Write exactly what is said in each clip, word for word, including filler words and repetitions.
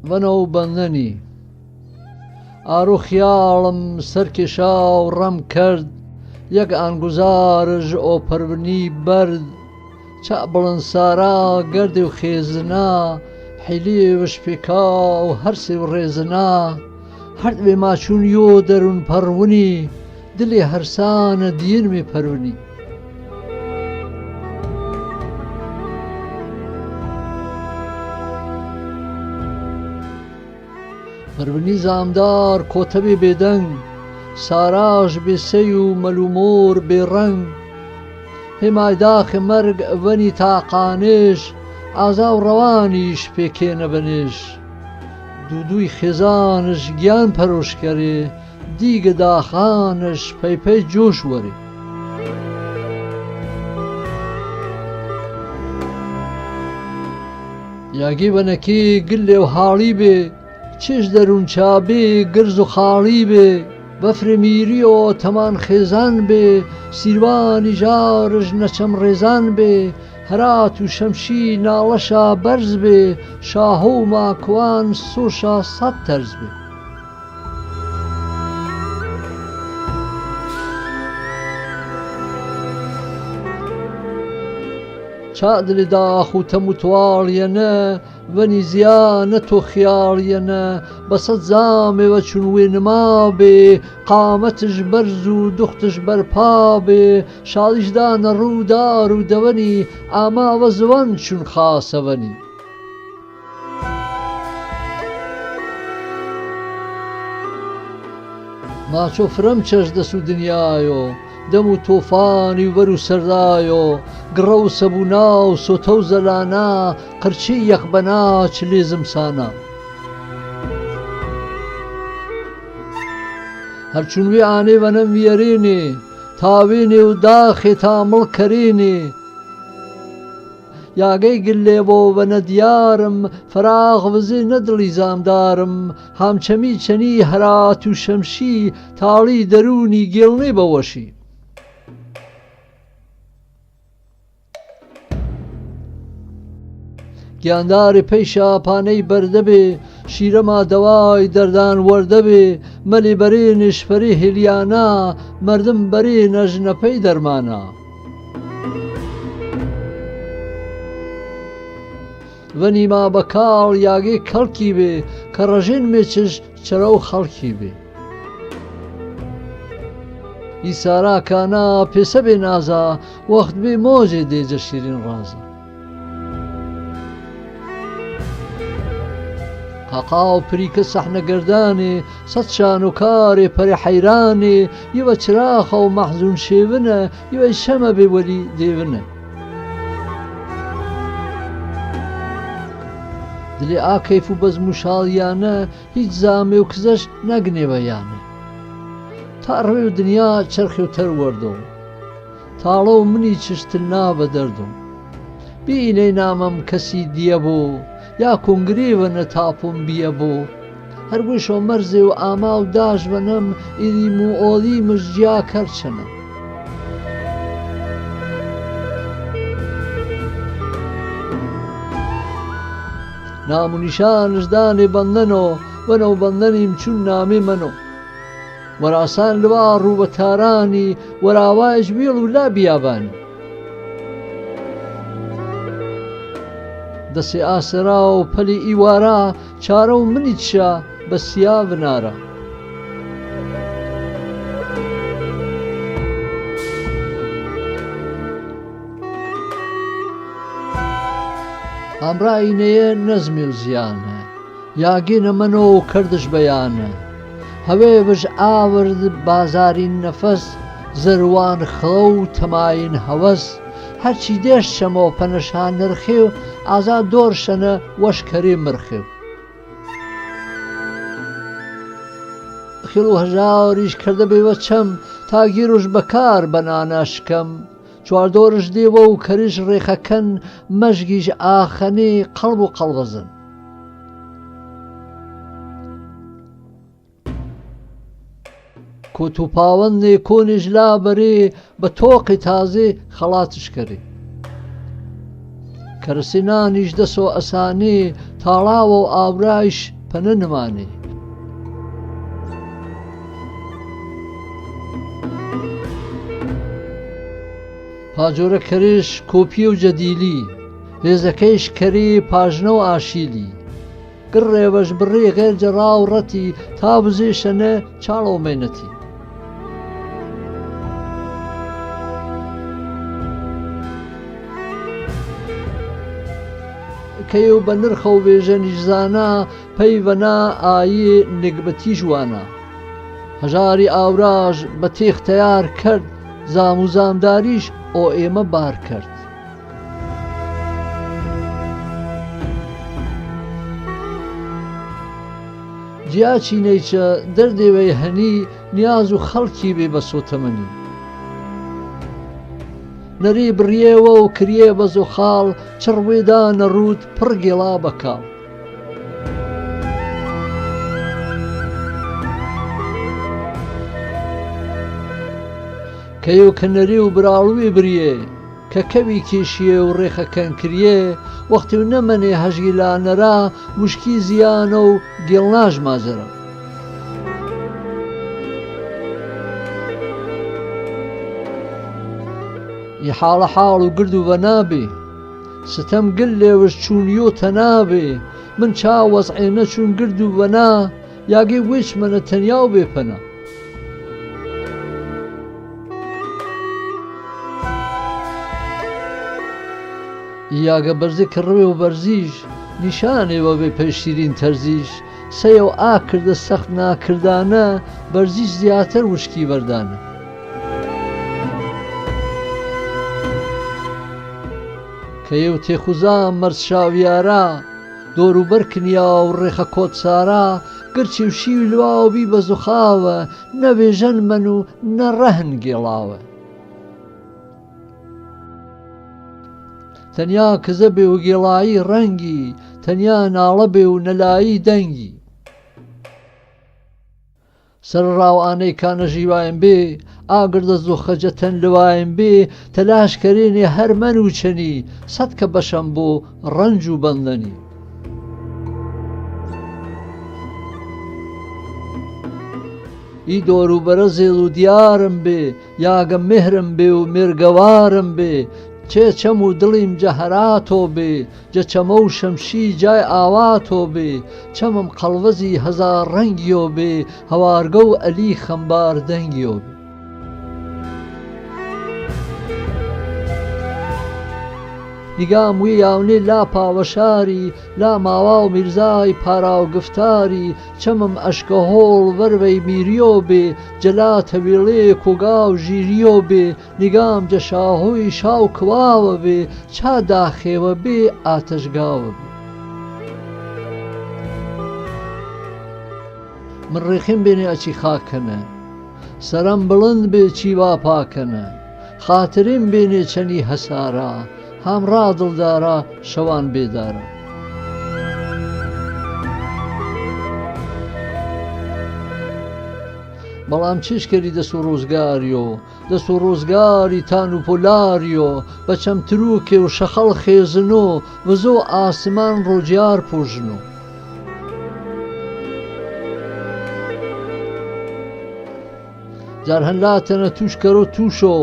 ونو بندنی. آرو خیالم سر کشا و رم کرد، یک آن گزارش او پرونی برد. چا بلند سارا گرد و خیزنا، حیلی و شپیکا و هرس و ریزنا. هر دوی ما چون یو درون پرونی، دلی هرسان دین می پرونی. پرونی زامدار کوتبی بیدنگ، ساراش بی سی و ملومور بی رنگ. همای داخ مرگ ونی تاقانش، آزا و روانیش پیکه نبنش. دودوی خیزانش گیان پروش کری، دیگ داخانش پی پی جوش وری. یاگی ونکی گلی و حالی بی، چش درون چابی گرز و خالی بی. بفر میری و تمان خیزان بی، سیروانی جارش نچم ریزان بی. هرات و شمشی نالشا برز بی، شاهو ماکوان سوشا صد ترز بی. چا دلی داخو تموتوال ینه، ونی زیانه تو خیال ینه، بسد زامه و چون وینما بی، قامتش برز و دوختش برپا بی، شالیش دانه رو دار و دونی، آما و زوان چون خاسه ونی. ماچو فرم چش دسو دنیایو، دمو توفانی ورو سردایو، گرو سبونا و سوتو زلانا، قرچی یخ بنا چلی زمسانا. هر چون وی آنی ونم ویرینی، تاوینی و داخی تامل کرینی. یاگی گلی بو و ندیارم، فراغ وزی ندلی زامدارم، هامچمی چنی هرات و شمشی، تالی درونی گیلنی بوشی. گیانداری پیشا پانی برده بی، شیرما دوای دردان ورده بی، ملی برینش فری هلیانا، مردم برینش نپی درمانا. ونی ما بکال یاگی کلکی بی، کرژین میچش چرو خلکی بی. ای سارا کانا پیسه بی نازا، وخت بی موجی دیجه شیرین رازا. قاقا و پریکه صحنه گردانی، صد شانوکاری پری حیرانی، یوه چراخه و محزون شیونه، یوه شمه بی ولی دیونه. دلی آ کیف و بزم و شالیانه، هیچ زامه و کزش نگنی و یانه. تاروی و دنیا چرخی و تر وردو. تاڵە و منی چشتل نابە دەردم. بینەی نامەم کەسی دیە بۆ، یا کونگرێ وەنە تاپم بیە بۆ. هەر گوشۆ مەرزێ و ئاماو داش وەنەم، ئیدی موئۆلی مژجیا کەرچەنە. نام و نیشانش دانێ بەندەنۆ، وەنەو بەندەنیم چون نامێ مەنۆ. وەراسان لوا ڕوو بە تارانی، وەراوایش ویڵ و لا بیابانی. دەسێ ئاسەرا و پەلی ئیوارا، چارە و منی چشا بە سیا ونارا. ئامرا ئینەیە نەزمێ و زیانە. یاگێنە مەنۆ و کەردش بەیانە. هەوێ بژ ئاورد بازارین نەفەس، زەروان خڵە و تەماین هەوەس. هەرچی دێش چەمۆ پەنەشان نرخێ و ئازا دۆر شەنە وەش کەرێ مرخێ و. خێڵ و هەژاریش کردە بێوە چەم، تا گیروش بەکار بەنانە شکەم. چواردۆرش دێوە و کەریش ڕێخەکەن، مەژگیش ئاخەنێ قەڵب و قەڵبەزن. کۆت و پاوەندێ کۆنێش لا بەرێ، بە تۆقێ تازێ خەڵاتش کەرێ. کەرەسێنانیش دەسۆ ئەسانێ، تاڵاوە و ئاورایش پنه نمانه. پاجورە کەرێش کۆپیە و جەدیلی، هێزەکەیش کەرێ پاژنە و ئاشیلی. گڕێوەش بڕێ غێر جەڕا و ڕەتی، تا بزێ شەنە چاڵە و مەینەتی. کە یەو بە نرخە و بێژەنیش زانا، پەیڤەنا ئایێ نگبەتیش وانا. هەژاری ئاوراش بە تێخ تەیار کەرد، زام و زامداریش ئۆ ئێمە بار کەرد. جیا چی نەیچە دەردێ وەی هەنی، نیاز و خەڵکی بێ بەس و تەمەنی. نەرێ بڕیێوە و کریێ بە زوخاڵ، چڕ وێدا نەڕووت پڕ گێڵا بە کاڵ. کە یەو کە نەرێ و براڵوێ بریێ، کە کەوی کێشیێ و ڕێخە کەن کریێ، وەختێ و نەمەنێ هەژی لا نەرا، وشکی زیانە و گێڵناش ماجەرا. ئی حاڵە حاڵ و گرد و وەنا بێ، ستەم گل لێوش چوون یۆ تەنا بێ، من چا وەزعێنە چوون گرد و وەنا، یاگێ وێچمەنە تەنیا و بێ پەنا. یاگە بەرزێ کە ڕوێ و بەرزیش، نیشانێ وە بێ پەی شیرین تەرزیش، سەیە و ئا کردە سەخت ناکردانە، بەرزیش زیاتر وشکی وەردانە. کە یەو تێخوزا مەرز شاویارا، دۆر و بەر کنیا و ڕێخە کۆت سارا، گرچی و شیو لواو بی بە زوخاوە، نە وێژەن مەن و نە ڕەهن گێڵاوە. تەنیا کزە بێ و گێڵایی ڕەنگی، تەنیا ناڵە بێ و نەلایی دەنگی. سەرڕاو ئانەی کانە ژیوایم بێ، ئاگردە زوخە جەتەن لوایم بێ، تەلاش کەرێنێ هەر مەن و چەنی، سەد کە بەشەم بۆ ڕەنج و بەندەنی. ئی دۆر و بەرە زێڵ و دیارم بێ، یاگە مێهرم بێ و مێرگەوارم بێ، چێ چەم و دڵیم جە هەراتۆ بێ، جە چەمە و شەمشی جای ئاواتۆ بێ، چەمم قەڵوەزی هەزار ڕەنگیۆ بێ، هەوارگە و ئەلی خەمبار دەنگیۆ بێ. نیگام وی یاونی لا پاوەشاری، لا ماوا و میرزای پارا و گفتاری، چەمم ئەشکە هۆڵ وەروەی میریۆ بێ، جەلا تەویڵێ کۆگا و ژیریۆ بێ، نیگام جە شاهۆی شاو کواوە بێ، چا داخێوە بێ ئاتەشگاوە بێ. من ڕێخیم بێنێ ئەچی خاکەنە، سەرەم بڵند بێ چیوا پاکەنە، خاتریم بێنێ چەنی هەسارا، هامڕا دڵدارا شەوان بێدارا. بەڵام چێشکەری دەس و ڕۆزگاریۆ، دەس و ڕۆزگاری تان و پۆلاریۆ، بە چەم تروکێ و شەخەڵ خێزنۆ، وزۆ ئاسمان ڕۆجیار پوژنۆ. جار هەن لاتەنە تووش کەرۆ تووشۆ،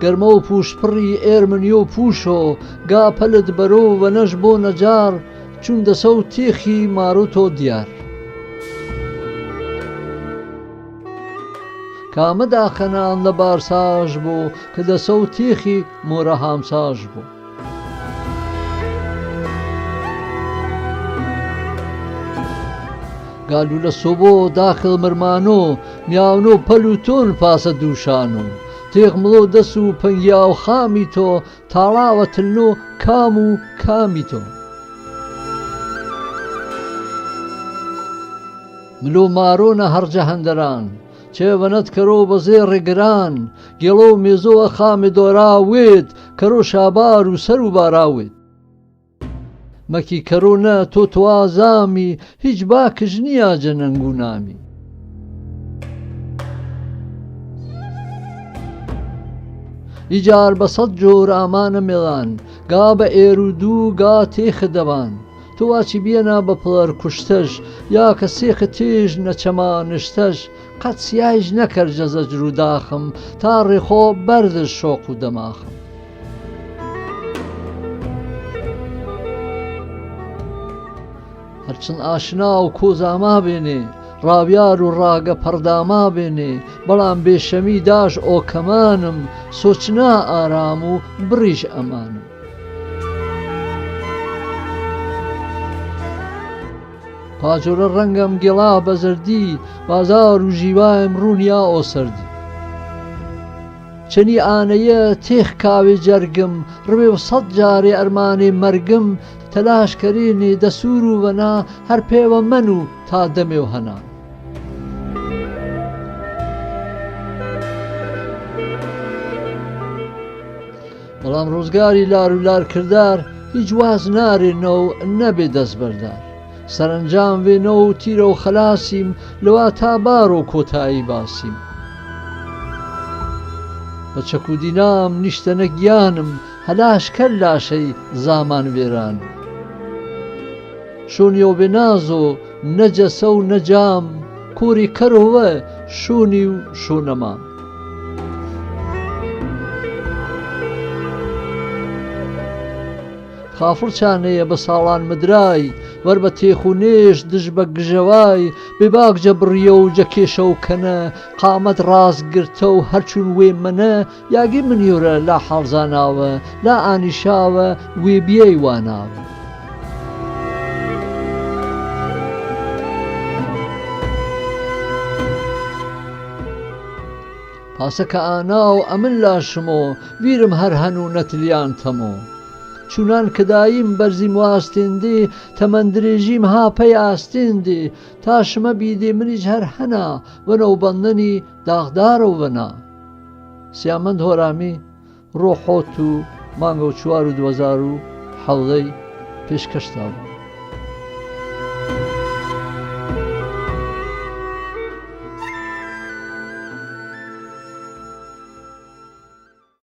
گەرمە و پووش پڕی ئێرمنیۆ پووشۆ، گا پەلت بەرۆ وەنەش بۆ نەجار، چون دەسەو تێخی مارۆتۆ دیار. کامە داخەنان لە بارساش بۆ، کە دەسەو تێخی مۆرە هامساش بۆ. گالولە سۆبۆ داخل مرمانۆ، میاونۆ پەل و تۆن پاسە دووشانۆ، تێغ مڵۆ دەس و پەنگیاو خامی تۆ، تاڵاوە تلنۆ کام و کامی تۆ. ملۆ مارۆنە هەڕجە هەندەران، چێ وەنەت کەرۆ بە زێڕێ گران، گێڵۆ مێزۆ ئە خامێ دۆرا وێت، کەرۆ شابار و سەر و بارا وێت. مەکی کەرۆ نە تۆ توا زامی، هیچ باکش نیا جە نەنگ و نامی. ئیجار بە سەد جۆر ئامانە مێڵان، گا بە ئێر و دوو گا تێخە دەوان. تو وا چی بیەنا بە پڵەر کوشتەش، یا کە سێ قتێژ نە چەما نشتەش، قەت سیایش نەکەر جەزەج رووداخم، تا ڕێخۆ بەردەش شۆق و دەماخم. هەرچەن ئاشنا و کۆزا مابێنێ، ڕاویار و ڕاگە پەڕدا مابێنێ، بەڵام بێشەمی داش ئۆکەمانم، سۆچنا ئارام و بڕیش ئەمانم. پاجۆرە ڕەنگەم گێڵا بە زەردی، بازار و ژیوایم ڕوونیا ئۆ سەردی. چەنی ئانەیە تێخ کاوێ جەرگم، ڕوێ و سەد جارێ ئەرمانێ مەرگم، تەلاش کەرێنێ دەسوور و وەنا، هەر پێوە مەن و تا دەمێ و هەنا. بەڵام ڕۆزگاری لار و لار کردار، هیچ واز نارێ نەو نەبێ دەسبەردار. سەرەنجام وێنە و تیرە و خەلاسیم، لەوا تا بارۆ کۆتایی باسیم. بە چەک و دینام نیشتەنە گیانم، هەلاش کەر لاشەی زامان وێران. شۆنیەو بێ نازۆ نە جەسە و نە جام، کۆری کەرۆوە شۆنی و شۆنەمام. خافڵ چانەیە بە ساڵان مدرای، وەر بە تێخ و نێش دژ بە گژەوای، بێ باک جە بڕیە و جە کێشە و کەنە، قامەت ڕاست گرتە و هەرچوون وێ مەنە، یاگی منیۆرە لا حاڵ زاناوە، لا ئانیشاوە، وێ بیەی واناوە. پاسە کە ئاناو ئەمن لاشمۆ، ویرم هەر هەن و نەتلیان تەمۆ. چوونان کە دایم بەرزیم و ئاستێندێ، تەمەن درێژیم ها پەی ئاستێندێ، تا شمە بیدێ منیش هەر هەنا، وەنەو بەندەنی داغدارەو وەنا. سیامەند هۆرامی، ڕۆحۆت و مانگەو چوار و دوهزار و حەڤدەی پێشکەشتا بوو.